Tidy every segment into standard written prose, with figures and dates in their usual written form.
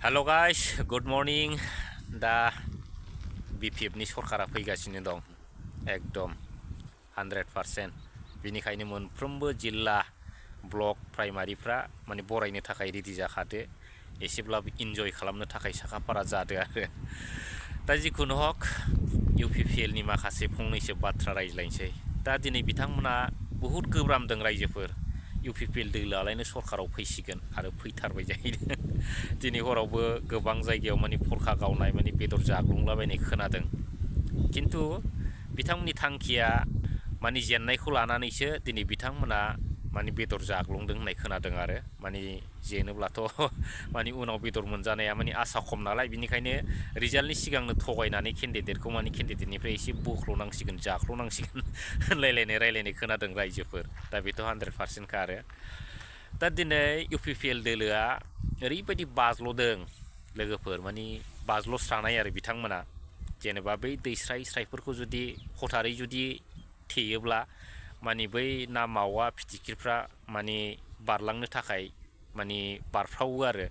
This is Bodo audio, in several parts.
Hello guys, good morning. Da BPF ni सरकारा फैगासिनो दं एकदम 100%. बिनिखायनो मोनफ्रोमबो जिल्ला ब्लक प्राइमारिफ्रा माने बरायनो थाखाय रेडि जाखादो एसेब्लाबो इन्जय खालामनो थाखाय साखाफारा जादो आरो दा जिखुनु हक UPPL नि माखासे फंनैसो बाथ्रा रायज्लायनोसै दा दिनै बिथांमोना बहुत गोब्रामदों रायजोफोर UPPL दोलोआलायनो सरकाराव फैसिगोन आरो फैथारबाय जाहैदों दिनै हरावबो गोबां जायगायाव माने फरखा गावनाय माने बेदर जाग्लुंलाबायनाय खोनादों किन्तु बिथांमोननि थांखिया माने जेननायखौ लानानैसो दिनै बिथांमोना माने बेदर जाग्लुंदों होननाय खोनादों आरो माने जेनोब्लाथ' माने उनाव बेदर मोनजानाया माने आसा खम नालाय बिनिखायनो रिजाल्टनि सिगांनो थगायनानै केन्डिडेटखौ माने केन्डिडेटनिफ्राय एसे बोख्ल'नांसिगोन जाख्ल'नांसिगोन रायलायनाय खोनादों रायजोफोर दा बेथ' 100% खा आरो दा दिनै UPPL दोलोआ ओरैबायदि बाज्ल'दों लोगोफोर माने बाज्ल'स्रानाय आरो बिथांमोना जेनेबा बै दैस्रायफोरखौ जुदि हथारै जुदि थेयोब्ला माने बै ना मावा फिथिख्रिफ्रा माने बारलांनो थाखाय माने बारफ्रावो आरो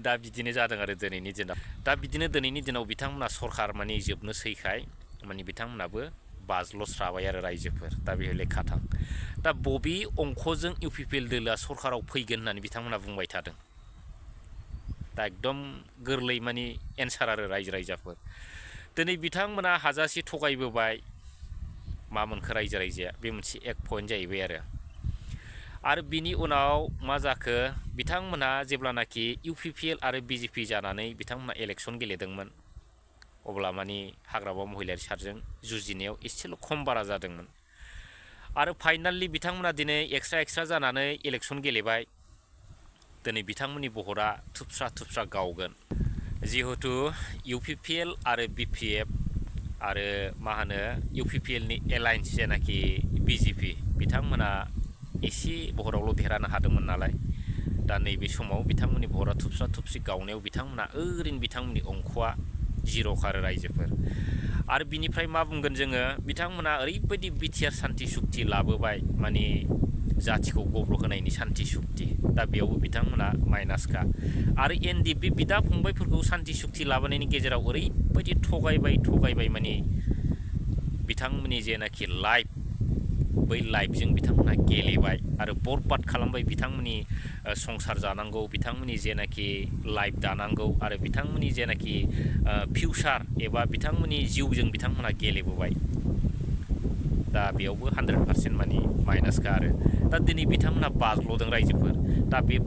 दा बिदिनो जादों आरो दिनैनि दिनाव दा बिदिनो दिनैनि दिनाव बिथांमोना सरकार माने जोबनोसैखाय माने बिथांमोनाबो बाज्ल'स्राबाय आरो रायजोफोर दा बे लेखा थां दा बबे अंखजों UPPL दोलोआ सरकाराव फैगोन होननानै बिथांमोना बुंबाय थादों दा एकदम गोरलै माने एन्सार आरो रायजोफोर दिनै बिथांमोना हाजासे थगायबोबाय मा मोनखो रायजाया बे मोनसे एक पइन्ट जाहैबाय आरो बिनि उनाव मा जाखो बिथांमोना जेब्लानाखि UPPL आरो BJP जानानै बिथांमोना इलेक्सन गेलेदोंमोन अब्ला माने हाग्रामा महिलारी सारजों जुजिनायाव एसेल' खम बारा जादोंमोन आरो फाइनालि बिथांमोना दिनै एक्सट्रा जानानै इलेक्सन गेलेबाय दिनै बिथांमोननि बहरा थुबस्रा गावगोन जिहेतु UPPL आरो BPF आरो मा होनो UPPL नि एलायन्स जेनाखि BJP बिथांमोना एसे बहरावल' देरहानो हादोंमोन नालाय दा नैबे समाव बिथांमोननि बहरा थुबस्रा गावनायाव बिथांमोना ओरैनो बिथांमोननि अंखआ जिर' खारो रायजोफोर आरो बिनिफ्राय मा बुंगोन जोङो बिथांमोना ओरैबायदि बिटिआर सान्थि सुक्ति लाबोबाय माने जाथिखौ गब्र' होनायनि सान्थि सुक्ति दा बेयावबो बिथांमोना माइनासखा आरो NDP बिदा फंबायफोरखौ सान्थि सुक्ति लाबोनायनि गेजेराव ओरैबायदि थगायबाय माने बिथांमोननि जेनाखि लाइफ बै लाइफजों बिथांमोना गेलेबाय आरो बरबाद खालामबाय बिथांमोननि संसार जानांगौ बिथांमोननि जेनाखि लाइफ दानांगौ आरो बिथांमोननि जेनाखि फिउचार एबा बिथांमोननि जिउजों बिथांमोना गेलेबोबाय दा बेयावबो 100% माने माइनासखा आरो दा दिनै बिथांमोना बाज्ल'दों रायजोफोर दा बे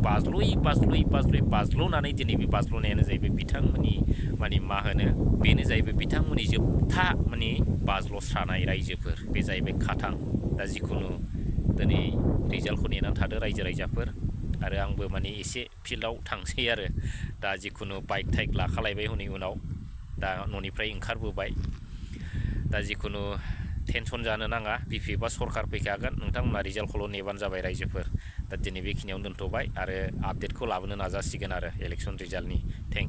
बाज्ल'नानै दिनै बे बाज्ल'नायानो जाहैबाय बिथांमोननि माने मा होनो बेनो जाहैबाय बिथांमोननि जोबथा माने बाज्ल'स्रानाय रायजोफोर बे जाहैबाय खाथां दा जिखुनु दिनै रिजाल्टखौ नेनानै थादो रायजोफोर आरो आंबो माने एसे फिल्डआव थांसै आरो दा जिखुनु बाइक थाइक लाखालायबाय हनै उनाव दा न'निफ्राय ओंखारबोबाय दा जिखुनु टेनसन जानो नाङा BPF सरकार फैखागोन नोंथांमोना रिजाल्टखौल' नेबानो जाबाय रायजोफोर दा दिनै बेखिनियावनो दोनथ'बाय आरो आपडेटखौ लाबोनो नाजासिगोन आरो इलेक्सन रिजाल्टनि थेंक इउ